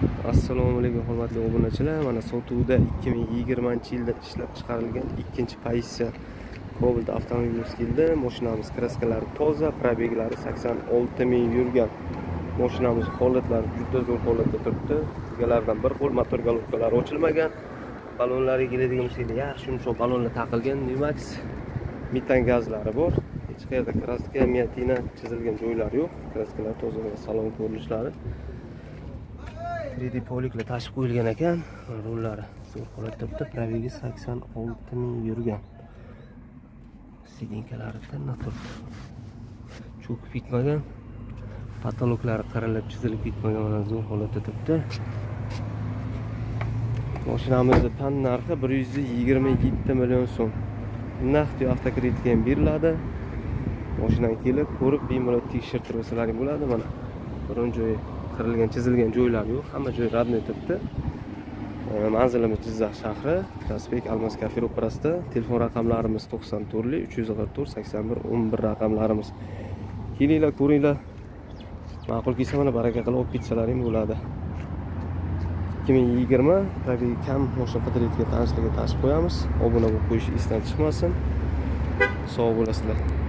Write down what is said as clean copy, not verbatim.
Assalomu alaykum hurmatli obunachilar. Mana sotuvda 2020-yilda ishlab chiqarilgan ikkinchi pozitsiya Cobalt avtomobilimiz keldi. Mashinamiz kraskalari toza, probeglari 86 ming yurgan. Mashinamiz holatlari juda zo'r holatda turibdi. Egalaridan bir qo'l, motor golovkalari ochilmagan. Balonlariga keladigan bo'lsak, yaxshi yumshoq balonlar taqilgan, Numax metan gazlari bor. Hech qayerda kraska, miatina chizilgan joylari yo'q. Kraskalar toza va salon ko'rinishlari. 3D poliklar tashib qo'yilgan ekan. Rullari zo'r holatda turibdi. Probegi 86 ming yurgan. Sidinkalari tiniq turibdi. Cho'kib ketmagan. Patologlari qirilib, chizilib ketmagan, mana zo'r holatda turibdi. Mashinamizning tan narxi 127 million so'm. Naqd yo avtokreditga ham beriladi. Mashinani kelib, ko'rib, bemalol tekshirtirib olsalaring bo'ladi. Mana biron joyi qirilgan, chizilgan joylari yo'q. Hamma joy radnoy turibdi. Manzilimiz Jizzax shahri, Prospekt Almas kafe ro'parasida. Telefon raqamlarimiz 94 344 81 11 raqamlarimiz. Kelinglar, ko'ringlar. Ma'qul kelsa mana baraka qilib olib ketsalaring bo'ladi. 2020 probegi kam mashina qidirayotgan tanishlarga tashib qo'yamiz. Obuna bo'lib qo'yish esdan chiqmasin. Sog' bo'lasizlar.